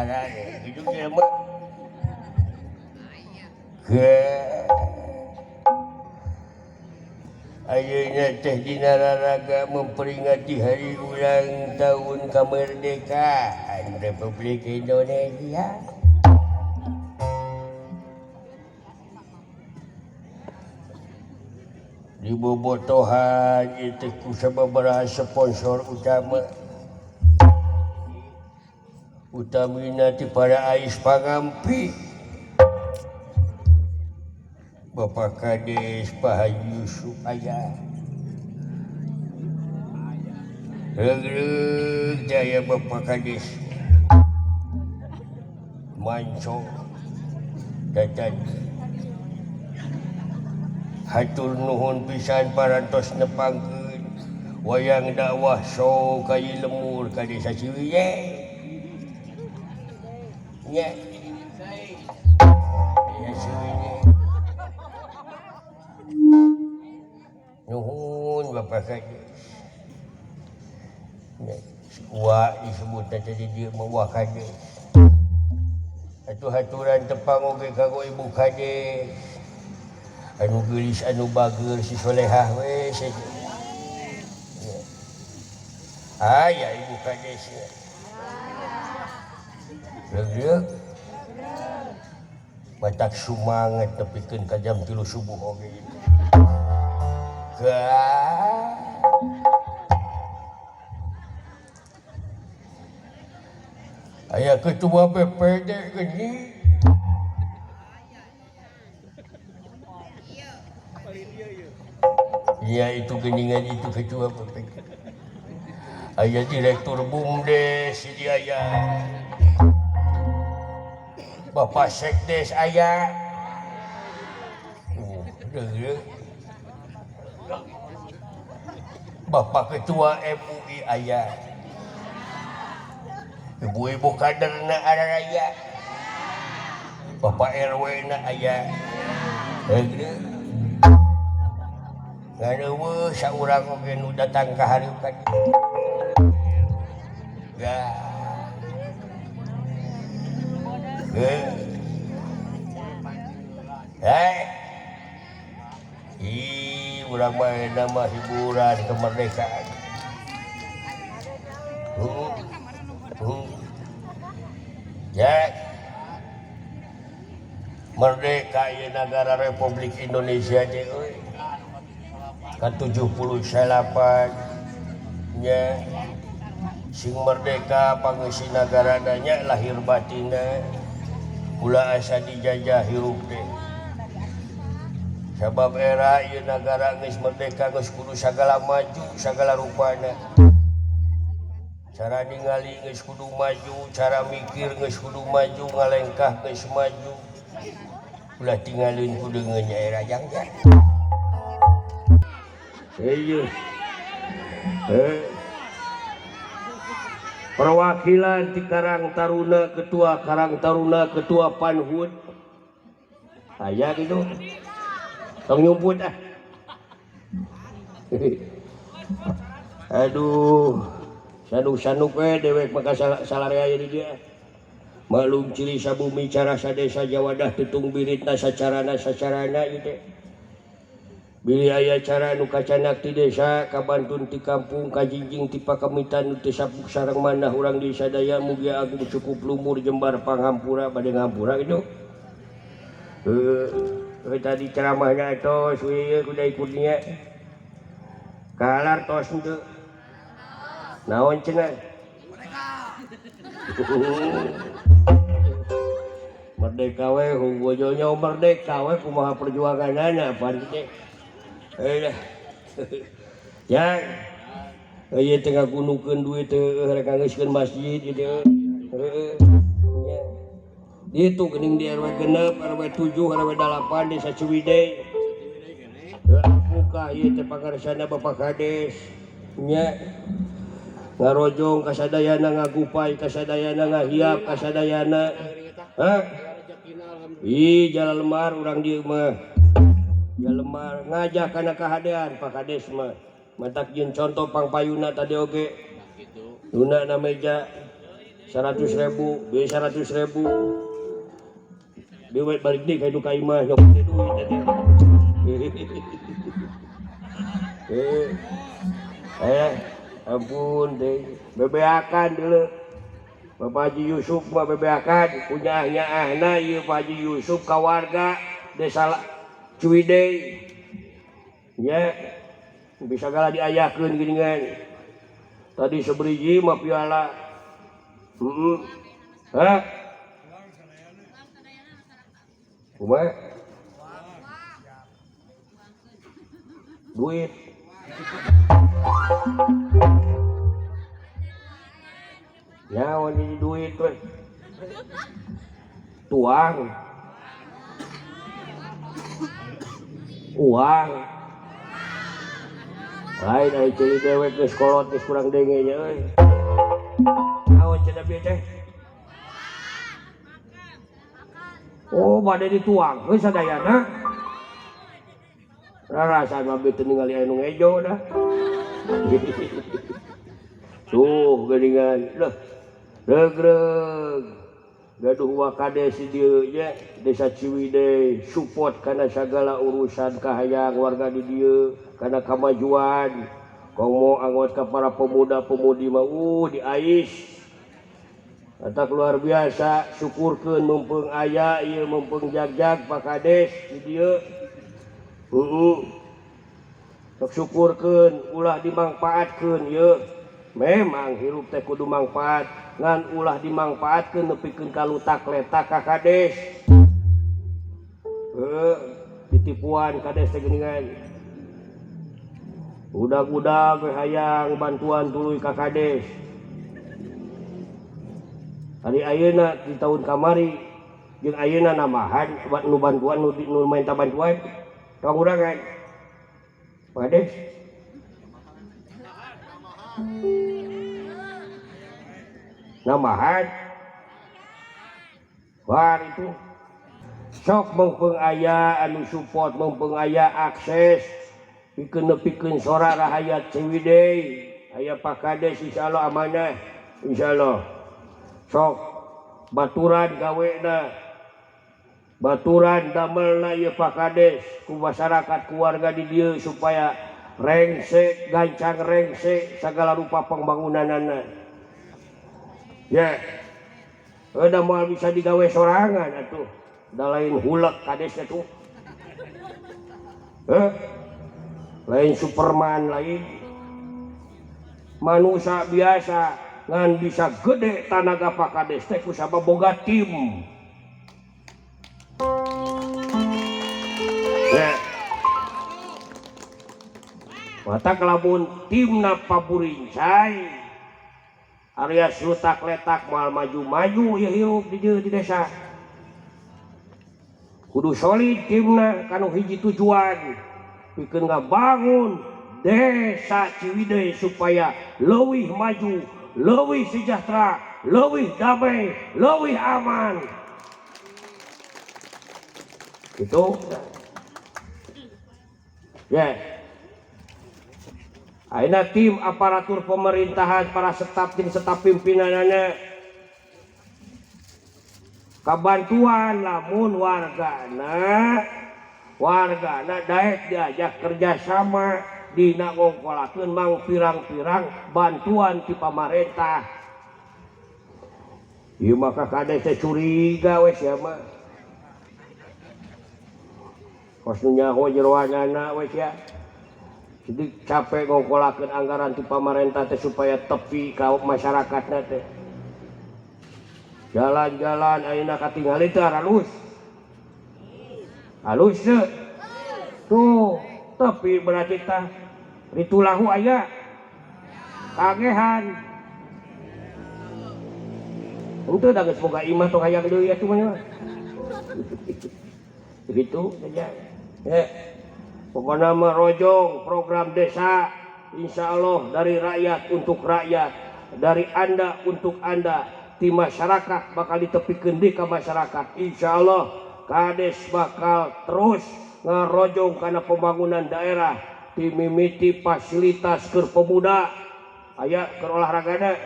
Harare gitu jelema. Ayeuna teh dina raraga memperingati hari ulang tahun kemerdekaan Republik Indonesia. Dibobotohan ieu teh ku sababaraha sponsor utama. Utamina ti para Ais Pangampi. Bapak Kades Pak Haji Yusuf aya. Regreg jaya Bapak Kades. Manco dadan. Hatur nuhun pisan parantos nepangkeun wayang dakwah so kayi lemur ka desa Ciwidey. Nya. Desa Ciwidey. Nuhun Bapak Kades. Wa disebut tadi dia mah Wa Kades. Atuh haturan tepang oge kanggo Ibu Kades. Anu geulis anu bageur si solehah we saja. Aya Ibu Kades. Regreg. Batak sumanget tepikeun ka jam 3 subuh oge gitu. Aya ketua BPD gini. Ya itu geningan itu ketua BPD. Aya direktur BUMDes di aya. Bapak Sekdes aya. Deuleu. Bapak Ketua MUI aya. Ibu-ibu kaderna araya. Bapak RW na aya. Ngan eueuh saurang oge nu datang ka hareup ka dieu. Heh. Ih, urang mah nama hiburan kemerdekaan. Ya. Merdeka ieu negara Republik Indonesia teh euy. Ka 78 nya. Sing merdeka pangeusi nagarana nya lahir batinna. Ulah asa dijajah hirup teh. Sabab era ieu nagara geus merdeka geus kudu sagala maju sagala rupana. Cara ningali geus kudu maju, cara mikir geus kudu maju, ngalengkah geus maju. Ulah tinggalin ku deungeun nya era jangja. Heueuh. Perwakilan ti Karang Taruna, Ketua Karang Taruna, Ketua Panhud. Aya kitu. Tong nyumput ah. Aduh, sanuk-sanuk we dewek maka salarea di dieu. Maklum ciri sabumi cara sadesa jawadah tutung biritna sacarana sacarana ieu teh. Bilih aya cara nu kacanak ti desa, kabantun ti kampung, kajingjing ti pakamitan nu teu sapuk sareng manah urang desa daya mugi agung cukup lumur jembar panghampura bade ngahampura kitu. Tadi ceramahna tos we kuda ikutnya. Kalar tos henteu. Naon cenah? Merdeka we hunggojonya merdeka we kumaha perjuanganana pan teh. Ya. Ieu teh ngagunukeun duit teh rek nganggeuskeun masjid gitu. Heeh. Itu geuning di RW 6, RW 7, RW 8 desa Ciwidey. Buka ieu teh pangarsana Bapak Kades. Nya. Ngarojong kasadayana ngagupai, kasadayana ngahiap, kasadayana. Hah? Ih, jalan lemar urang dieu mah. Jalan lemar ngajak kana kahadean Pak Kades mah. Matak jeung contoh pangpayuna tadi oge. Luna na meja. 100.000 bieu 100.000 bieu balik deui ka itu ka imah nyokot duit teh. Ampun deh bebeakan dulu Bapak Haji Yusuf mah bebeakan punya-nyaahna ieu Pak Haji Yusuf ka warga desa Ciwidey nya bisa segala diayakeun geuningan tadi seberiji mah piala heeh hah kumaha duit nyawa jadi duit we tuang uang lain ai ceuli dewek geus kolot geus kurang denge nya euy naon cenah bieu teh oh bade dituang geus sadayana rarasa mah bieu teu ningali anu ngejo dah tuh geuningan leuh regreg gaduh wakades di dieu nya desa Ciwidey support kana sagala urusan kahayang warga di dieu kana kamajuan komo anggota ka para pemuda-pemudi mah diais eta luar biasa syukurkeun mumpung aya ieu mumpung jagjag Pak Kades di dieu heeh sok syukurkeun ulah dimangpaatkeun ieu memang hirup teh kudu mangpaat ngan ulah dimangpaatkeun nepikeun ka lutak-letak ka kades heuh ditipuan kades teh geuningan budak-budak we hayang bantuan tuluy ka kades ari ayeuna di tahun kamari jeung ayeuna nambahan nu bantuan nu minta bantuan pangurangan kades nambahan war itu sok mumpung aya anu support mumpung aya akses pikeun nepikeun sora rahayat Ciwidey aya Pak Kades insyaallah amanah insyaallah sok baturan gawena baturan damelna ieu Pak Kades ku masyarakat keluarga di dieu supaya rengsek gancang rengsek segala rupa pembangunanana ya udah moal bisa digawe sorangan atuh da lain hulek kades atuh lain Superman lain manusia biasa ngan bisa gede tanaga Pak Kades teh kusabab boga tim ya matak lamun timna paburincai Arya slutak letak moal maju-maju ya hirup di dieu di desa kudu solid timna kanu hiji tujuan pikeun ngabangun desa Ciwidey supaya leuwih maju, leuwih sejahtera, leuwih damai, leuwih aman. Gitu. Ya. Ayeuna tim aparatur pemerintahan para staf jeung staf pimpinanana kabantuan lamun wargana daek diajak kerjasama dina ngongkolakeun mang pirang-pirang bantuan ti pamarentah. Ieu mah ka kades teh curiga we sia mah. Kos nu nyaho jeroanana we sia. Jadi capek ngongkolakeun anggaran ti pamarentah teh supaya tepi ka masyarakatna teh. Jalan-jalan ayeuna katingali teh halus. Halus teu? Tuh, tepi berarti tah ritulahu aya. Kagehan. Henteu da geus boga imah tong hayang deui atuh mah. Begitu saja. Pokoknya merojong program desa insya Allah dari rakyat untuk rakyat, dari Anda untuk Anda, di masyarakat bakal ditepikeun deui ka masyarakat. Insya Allah Kades bakal terus ngarojong kana pembangunan daerah, dimimiti fasilitas keur pemuda, aya keur olahragana.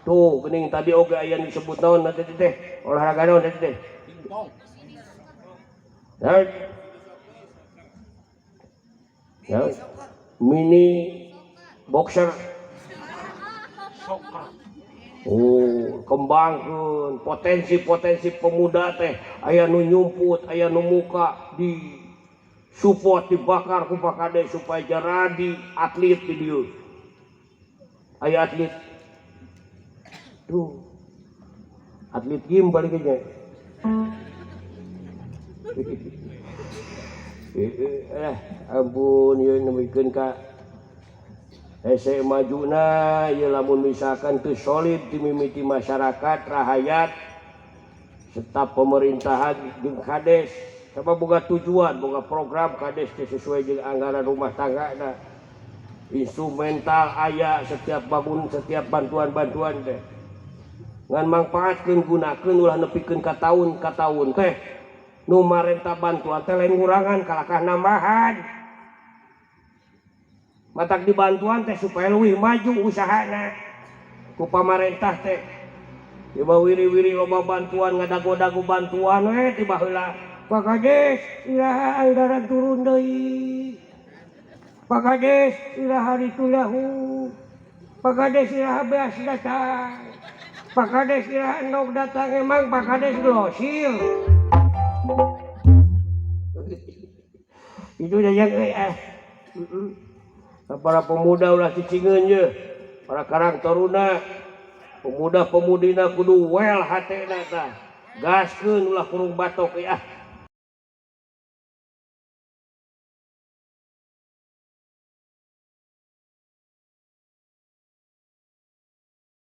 Tuh geuning tadi oge aya nu disebut naon tadi teh, olahraga naon tadi teh? Nah, ya, mini boxer. Oh, kembangkeun potensi-potensi pemuda teh, aya nu nyumput, aya nu muka di support, dibakar ku Pak Kades supaya jadi atlet di dieu. Aya atlet. Tuh. Atlet gym balik aja. Ampun ieu nemikeun ka hese majuna ieu lamun misalkan teu solid di mimiti masyarakat rahayat serta pemerintahan jeung kades sabab boga tujuan boga program kades teh sesuai jeung anggaran rumah tangga na instrumental aya setiap bangun setiap bantuan-bantuan teh ngan mangpaatkeun gunakeun ulah nepikeun ka taun teh nu marenta bantuan teh lain ngurangan kalakah nambahan matak dibantuan teh supaya leuwih maju usahana ku pamarentah teh tiba wiri-wiri loba bantuan ngadago-dago bantuan we tiba heula Pak Kades iraha anggaran turun deui Pak Kades iraha ditulahu Pak Kades iraha beas datang Pak Kades iraha endog datang emang Pak Kades glosir itu jajang euy ah. Para pemuda ulah cicingeun ye, para karang taruna pemuda-pemudina kudu well hatena tah gaskeun ulah kurung batok euy ah.